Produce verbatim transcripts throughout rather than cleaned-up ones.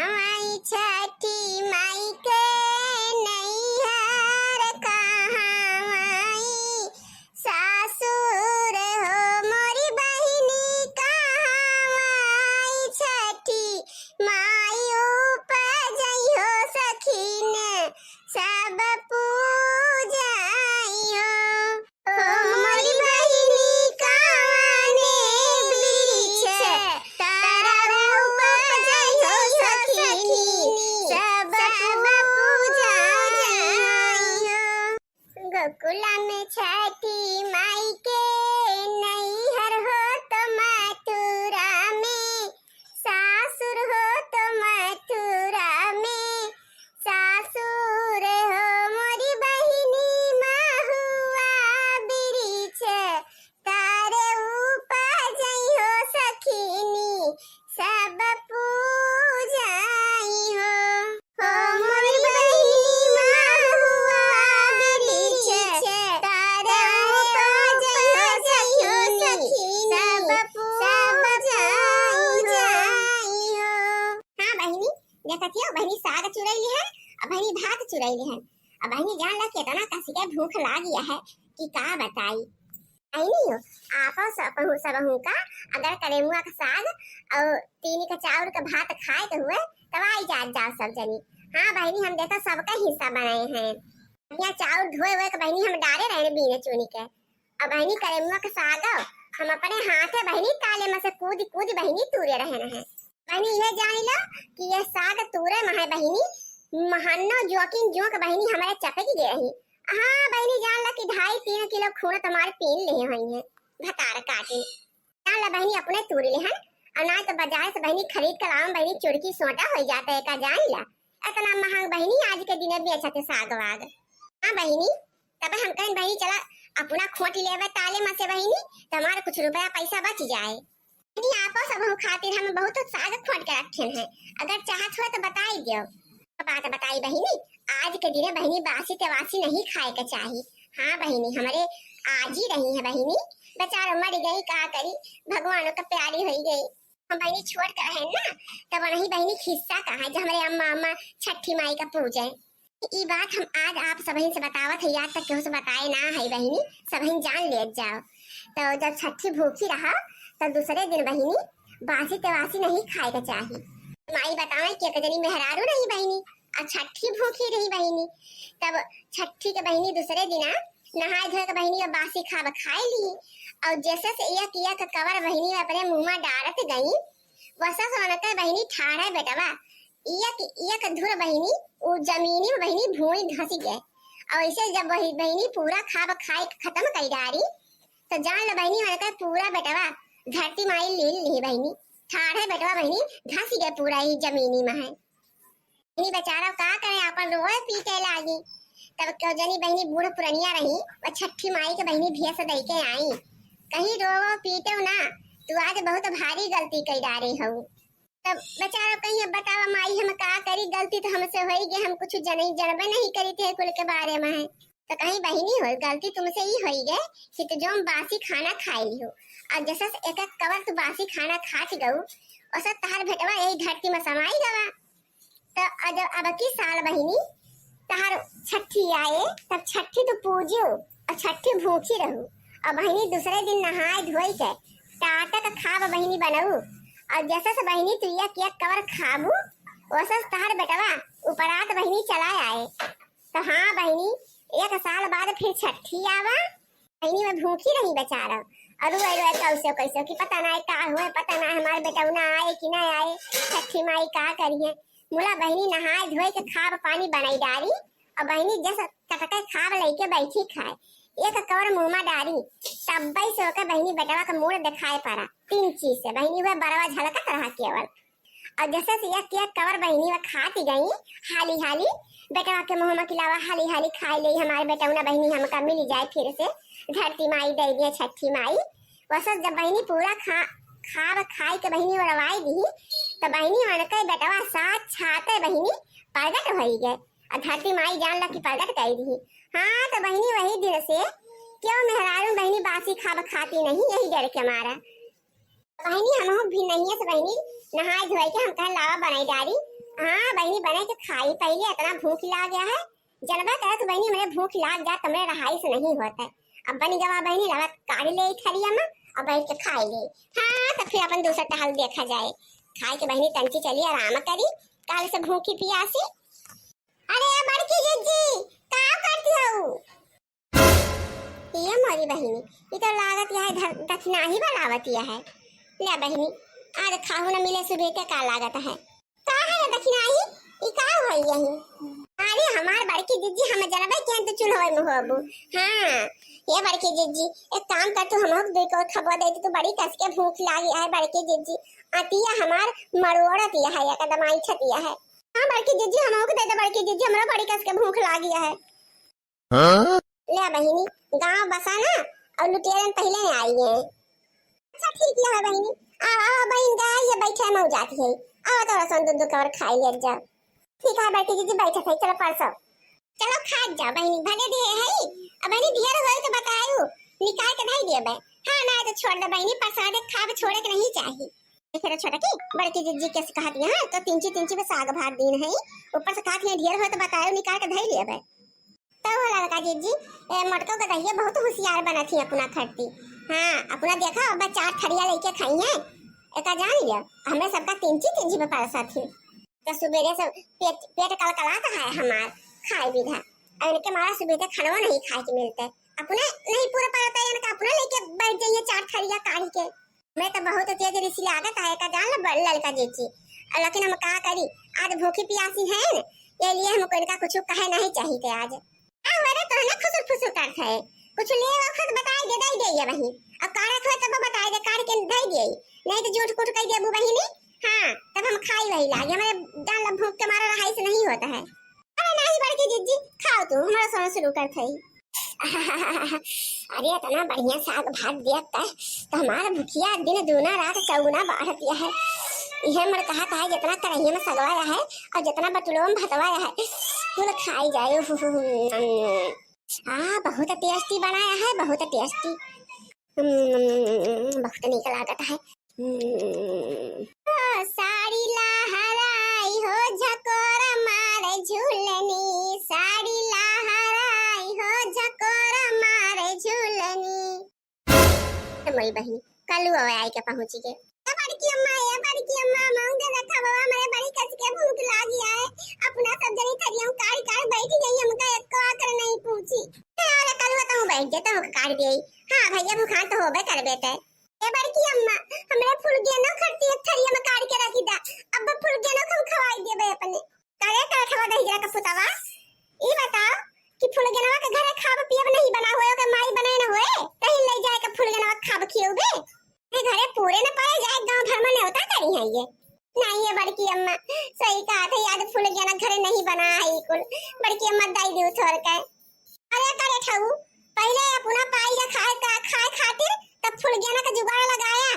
माई छठी माई के नैहर कहाँ माई सासुर हो मोरी बहिनी कहाँ माई छठी माई उपजई हो सखीन सब पूजई हो। ओ मोरी बहिनी कवने वृक्ष तरवा उपजई हो सखीनी, सब पूजई हो। गोकुला में छठी माई के नैहर हो तो मथुरा में, सासुर हो तो मथुरा में, सासुर हो मोरी बहिनी महुआ वृक्ष तारे उपजई हो सखीनी, सब पूजई हो। हो मोरी बहिनी महुआ वृक्ष तारे उपजई हो सखीनी, सब पूजई हो। हाँ बहिनी, देखत हियो बहिनी साग चुरइली हन, अब बहिनी भात चुरइली हन। अब बहिनी जान ला केतना कसी के भूख लागी है कि का बताई। बहिनी हो, आपो सबहू, सबहू का अगर करेमुआ का साग और तीनी का चाउर का भात खाए के हुए तब आई जात जाओ सब जनी। हाँ बहिनी, हम देखो सबका हिस्सा बनाए हैं। यहाँ चाउर धोए हुए के बहिनी हम डारे रहे बीने चुनी के। अब बहिनी करेमुआ के साग हम अपने हाथे बहिनी ताले में से कूद कूद बहिनी तूरे रहे हैं। बहिनी ये जान लो कि ये साग तूरे में है बहिनी, महन्नो जोकिन जोक बहिनी हमारे चपक गए रही। हाँ बहिनी जान लो कि ढाई तीन किलो खून तुम्हारे पीन ले हुई है भतार काटी। जान लो बहिनी अपने तूर ले हन, और ना तो बाजार से बहिनी खरीद कर लाओ बहिनी चुरकी सोटा हो जाता है का जान ला। इतना महंग बहिनी आज के दिन बेचत है साग वाग। हाँ बहिनी, तब हम कहें बहिनी चला अपना खोट लेवे ताले में से बहिनी, तो हमारे कुछ रुपया पैसा बच जाए। बहिनी आपो सब हम खातिर हम बहुत साग खोट के रखे हैं, अगर चाहत हो तो बताई दियो। बात बताई बहिनी, आज के दिने बहिनी बासी तेवासी नहीं खाए के चाही। हाँ बहिनी, हमारे आज ही रही है बहिनी, बेचारो मर गई, का करी, भगवानों का प्यारी हो गई। हम बहिनी छोट का है ना, तब नहीं बहिनी खिस्सा का है जो हमारे अम्मा अम्मा छठी माई का पूजे। ई बात हम आज आप सबहिन से बतावत है, याद तक केहू से बताए ना है बहिनी, सबहिन जान ले जाओ। तो जब छठी भूखी रहा, तो दूसरे दिन बहिनी बासी तेवासी नहीं खाए के चाही। माई बतावे कि एक जनी मेहरारू रही बहिनी, आ छठी भूखी रही बहिनी। तब छठी के बहिनी दूसरे दिना नहाए धोए के बहिनी अब बासी खाब खाए ली, और जैसे से एक एक कवर बहिनी अपने मुँह में डारत गई, वैसे से उनके बहिनी ठाढ़े बेटवा एक एक धुर बहिनी उ जमीनी में बहिनी भूमि धंसी गए। और ऐसे जब वही बहिनी पूरा खाब खाए के खत्म कर डारी, तो जान लो बहिनी उनके पूरा बेटवा धरती माई लील ली बहिनी, ठाढ़े बेटवा बहिनी धंसी गए पूरा ही जमीनी में है। बहिनी बेचारा का करे, आपन रोए पीटे लागी। तब क्यों जनी बहिनी बूढ़ पुरनिया रही, वह छठी माई के बहिनी भेस दई के आई, कहीं रोवो पीटो ना, तू आज बहुत भारी गलती कई डारे हऊ। तब बेचारा कहीं अब बतावा माई हम का करी, गलती तो हमसे होई गई, हम कुछ जने जनबे नहीं करी थे कुल के बारे में है। तो कहीं बहिनी हो गलती तुमसे ही होई गए कि तो जो हम बासी खाना खाए लियो, और जैसे एक एक कवर तू बासी खाना खात गऊ, वैसे तहार भेटवा यही धरती में समाई गवा। तो अ-, जब अब की साल बहिनी तहार छठी आए, तब छठी तू पूजियो और छठी भूखी रहू। और बहिनी दूसरे दिन नहाए धोई के टाटक खाब बहिनी बनऊ। और जैसे से बहिनी तू एक एक कवर खाबू, वैसे से तहार बेटवा उपरात बहिनी चला आए। तो हाँ बहिनी, एक साल बाद फिर छठी आवा। बहिनी में भूखी रही बेचारा, और रोए रोए कैसे कैसे कि पता ना है का हुए, पता ना हमारे बेटौना आए कि ना आए, छठी माई का करिए। मुला बहिनी नहाए धोए के खाब पानी बनाई डारी, और बहिनी जस टटके खाब लेके बैठी खाए, एक कवर मुँह में डारी, तब्बे से ओके बहिनी बेटवा का मूड़ दिखाए पड़ा। तीन चीज से बहिनी हुए बरवा झलकत रहा केवल। और जैसे से एक एक कवर बहिनी वा खाती गई, हाली हाली बेटवा के मुँह में किलावा हाली हाली खाए ले हमारे बेटौना बहिनी हमका मिली जाए फिर से, धरती माई दे दिए छठी माई। वैसे जब बहिनी पूरा खा खाब खाए के बहिनी ओरवाई दी, तो बहिनी उनके बेटवा साथ छाते बहिनी प्रगट होई गए। और धरती माई जान ला कि प्रगट कर दी। हाँ तो बहिनी वही दिन से क्यों मेहरारू बहिनी बासी खाब खाती नहीं, यही डर के मारा। बहिनी हमहू भी नहीं है, बहिनी नहाए धोए के हम कहा लावा बनाई डारी, हाँ बहिनी, बने के खाई पहिले, इतना भूख लाग गया है। जनबा करत बहिनी, हमरे भूख लाग जात, हमरे रहाई से नहीं होत है। अब बनी गवा बहिनी, लावा काढ़ी ले थरिया में और बैठ के खाई ले। हाँ, तो फिर अपन दूसर टहल देखा जाए। खाई के बहिनी तंची चली आराम करी, काल से भूखी पियासी। अरे बड़की जिज्जी, का करती हऊ? ये मोरी बहिनी, ई तो लागत यह है ध-, दखिनाही बनावत यह है। ले बहिनी, आज खाहू न मिले सुबह के का लागत है। का है ये दखिनाही? ई का हुआ यही? अरे हमार बड़की जिज्जी, हम जनबे किया तू चूल्हे में होबू। हाँ, ये बड़की जिज्जी, एक काम कर तू, हम दुई को खबवा दे दे, तू बड़ी कस के भूख लागी है बड़की जिज्जी। अतिया हमार मरोड़त यह है, एकदम ऐठत यह है। हाँ बड़की जिज्जी, हम दे दे बड़की जिज्जी, हमरा बड़ी कस के भूख लागी है। हाँ? ले बहिनी, गाँव बसा ना, और लुटेरन पहिले न आई है। अच्छा ठीक है बहिनी, आवा आवा बहिन, गाय ये बैठे मऊ जाती है, आवा तोरा सन दूध कवर खाई ले जा। ठीक है बड़की जिज्जी, बैठे थे, चलो परसो। चलो खा जाओ बहिनी, भले दिए है। अब बहिनी ढेर होई तो बतायू, निकाल के धई दिए बे। हाँ ना तो छोड़ दे बहिनी, प्रसाद खाब छोड़े के नहीं चाहिए। देखे रे छोटकी, बड़की जिज्जी कैसे कहत है, हाँ, तो तिंची तिंची पे साग भात दीन है, ऊपर से कहत है ढेर हो तो बतायो, निकाल के धई लिया बे। तो हो लड़का जिज्जी, ए, मोटको के दहिया बहुत होशियार बनत ही अपना खट्टी। हाँ, अपना देखा, अब चार थरिया लेके खाई है, एका जान लिया, हमें सबका तिंची तिंची पे परसत ही। तो सुबेरे से पेट, पेट कलकलात है हमार, खाए बिधा, और इनके मारा सुबेरे खानवा नहीं खाए के मिलते, अपने नहीं पूरा परत है, इनका अपना लेके बैठ जाइए चार थरिया काढ़ के। मैं तो बहुत तेज रिसी लागत है, का जान ल-, ललका जीजी। और लेकिन हम का करी, आज भूखी पियासी हैं न, ये लिए हमको इनका कुछ कहे नहीं चाहिए आज। आ, अरे तो ना खुसुर फुसुर करत है, कुछ ले वक्त बताई दे, दे दे ये वही। अब काढ़े खोए तब बताई दे, काढ़ के दे दे, नहीं तो झूठ कुछ कह देबू बहिनी। हाँ, तब हम खाई वही लागे, हमारे जान ल-, भूख के मारा रहाई से नहीं होता है। अरे नहीं बड़की जिज्जी, खाओ तू, हमारा सोना शुरू करत है। अरे इतना बढ़िया साग भात दिया का, तो हमारा भुखिया दिन दूना रात चौगुना बाढ़ दिया है। यह मन कहा था जितना कढ़ैया में सगवाया है और जितना बटुलो में भतवाया है, कुल खाई जाए। आ, बहुत टेस्टी बनाया है, बहुत टेस्टी। हम्म, बहुत नीक लागत है। हम्म। ओ साड़ी लहराई हो झकोर मारे झुलनी, साड़ी लहराई हो झकोर मारे झुलनी। तो मोरी बहिनी, कलू आवे आई के पहुँची के। ए बड़की अम्मा, ए बड़की अम्मा, मऊंगे देखा बाबा, मेरे बड़ी कस के भूख लागी है। अपना सब जनी थरिया में काढ़ काढ़ बैठी गई, हमका एको आकर नहीं पूछी। ए, अरे कलुआ, तू बैठ जा, तू काढ़ दे। हाँ भैया, भूखान तो होबे करबे ते। ए बड़की अम्मा, हमरे फुलगेनो खट्टी एक थरिया में काढ़ के रखी दा। अब फुलगेनो के हम खवाई देबे अपने। करे करे खवा दही जरा का पुतवा। ई बताओ कि फुलगेनवा के घरे खाब पियब नहीं बना होए, ओके माई बनाए न होए, कहीं ले जाए के फुलगेनवा खाब खियौबे। ये घरे पूरे न पड़े जाए, गांव भर में न्योता करी है ये। नहीं ये बड़की अम्मा, सही कहा था, याद फुलगेना घरे नहीं बना है ई कुल। बड़की अम्मा दाई दी उछोर के। अरे करे ठऊ, पहिले अपना पाई जा खाए का, खाए खातिर, तब फुलगेना का जुगाड़ लगाया।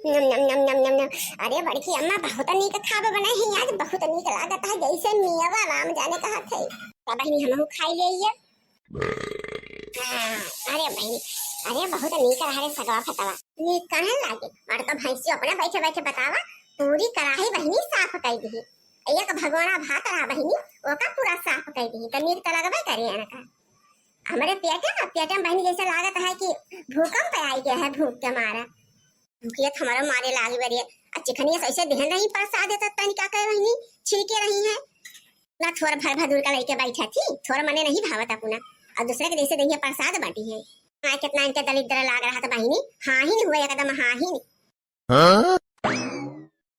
नम, नम, नम, नम, नम, नम। अरे बड़की अम्मा, बहुत नीक खाब बनाए हैं आज, बहुत नीक लागत है, जैसे मियावा राम जाने कहा थे। तब बहिनी हमहू खाई ले ये। हाँ, अरे बहिनी, अरे बहुत नीक रहा रे सगवा फतवा। नीक कहन लागे, और तो भैंसी अपने बैठे बैठे बतावा, पूरी कढ़ाई बहिनी साफ कर दी। एक भगोना भात रहा बहिनी, ओका पूरा साफ कर दी, तो नीक तो लगबे करे इनका। हमरे पेटे में, पेटे में बहिनी जैसे लागत है कि भूकंप आई गया है भूख के मारा। भूखिया तो हमारा मारे लागी बरिया। आ चिखनिया से ऐसे देहन रही परसाद देता तनी का कहे बहिनी, छिड़के रही है। ना थोर भर भदुर का लइके बैठा थी, थोर मने नहीं भावत अपना। और दूसरे के जैसे देहिया परसाद बाटी है। हाँ, कितना इनके दलिद्र लाग रहा था बहिनी, हाँ ही नहीं हुआ एकदम, हाँ ही नहीं। हाँ?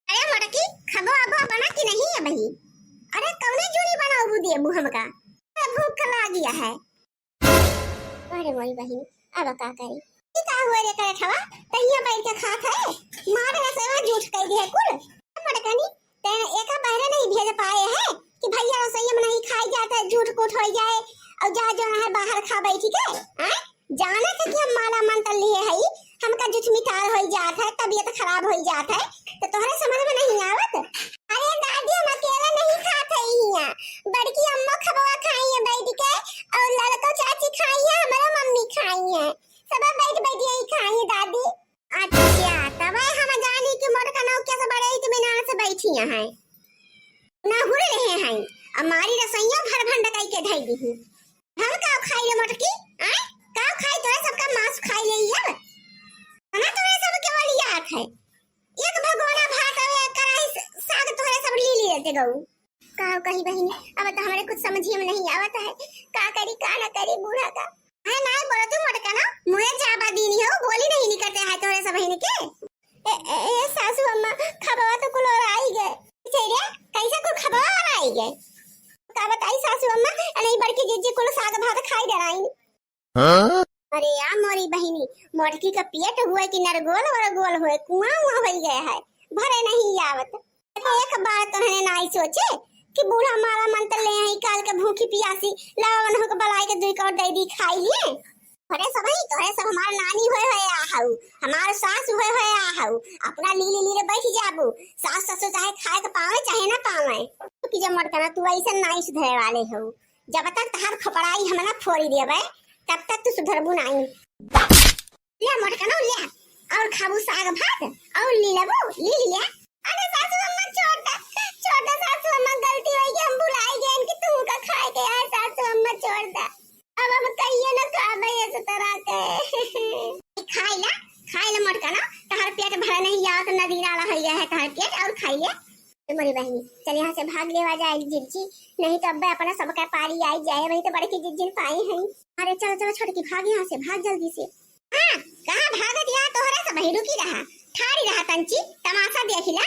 अरे मोटकी, खबो अबो बना कि नहीं है बही? अरे कौने जूनी बनाऊ देबू हमका? अरे भूख लागिया है। अरे मोरी बहिनी, अब का करी? ई का हुआ रे करे ठवा? तहिया बैठ के खात है, मार रसेवा जूठ कई दिए कुल। मोटकनी, तेने एका बहरे नहीं भेज पाए है कि भैया रसोईया में नहीं खाई जात है, जूठ कूठ हो जाए और जा जो है बाहर खा बैठी के, हैं? जाने से कि हम माला मंत्र लिए हई, हमका जुठ मिठार होई जात है, तबीयत खराब होई जात है, तो तोहरे समझ में नहीं आवत? अरे दादी, हम अकेला नहीं खात है हियां, बड़की अम्मा खबवा खाई है बैठ के, और लड़को चाची खाई है, हमारा मम्मी खाई है, सब बैठ बैठ यही खाई है दादी। अच्छा, तबे हम जानी कि मोर कनौकिया से बड़े इत्मीनान से बैठी हैं। ना हुरे रहे हैं, अब मारी रसोइया भर भंड कई के धई दीही। हम का खाई ले मोटकी? आय, का खाई? तोरे सबका मांस खाई ले अब। ना तोरे सब केवल याद है, एक भगोना भात और एक कढ़ाई स-, साग तोरे सब ली ली रहते गऊ। का कही बहिनी, अब तो हमारे कुछ समझिए में नहीं आवत है, का करी का ना करी बूढ़ा का। अरे नाई बोलो तू मोटका ना, मुँहे जाबा दीनी हो, बोली नहीं निकलते है तोरे सब बहिनी के। ए, ए, ए, सासू अम्मा, खबवा तो कुल ओराई गए। चल रे, कैसे कुल खबवा ओराई गए? का बताई सासू अम्मा, अरे बड़की जिज्जी कुल साग भात खाई डराई। हाँ? अरे या मोरी बहिनी, मोटकी का पेट हुए कि नरगोल वरगोल हुए, कुआं उआं होई गया है, भरे नहीं आवत। एक बार तो उन्होंने नाई सोचे कि बूढ़ा मारा मंत्र ले आई, काल के भूखी पियासी, लावा उन्हों को बलाई के दुई कौर दे दी, खाई लिए। तोरे सब ही, तोरे सब हमार नानी होए होए आ हऊ, हमार सास होए होए आ हऊ, अपना लीले लीले बैठ जाबू, सास ससुर चाहे खाए के पावे चाहे ना पावे। कि जब मोटका ना तू ऐसे नाई सुधरे वाले हो, जब तक तहार खोपड़ाई हम ना फोड़ी देबे, तब तक तू सुधरबू नाई। ले मोटका ना ले, और खाबू साग भात, और ली लेबू, ली लिया। अरे सासू अम्मा छोड़ दा, छोड़ दा सासू अम्मा, गलती होई कि हम भुलाई गए कि तू का खाए के आए सासू अम्मा, छोड़ दा। अब हम कहिए ना खाबे ये तरह के। खाई ला, खाई ला मोटका ना, तहार पेट भरा नहीं आवत, नदी नाला हो गया है तहार पेट, और खाई ले। ए मोरी बहिनी, चल यहाँ से भाग लेवा जाए जिज्जी, नहीं तो अब अपना सबका पारी आई जाए, वही तो बड़की जिज्जी पाई है। अरे चलो चलो छोटकी, भाग यहाँ से, भाग जल्दी से। हाँ, कहाँ भागत या तोहरे सब ही, रुकी रहा, ठाड़ी रहा तंची, तमाशा देखी ला।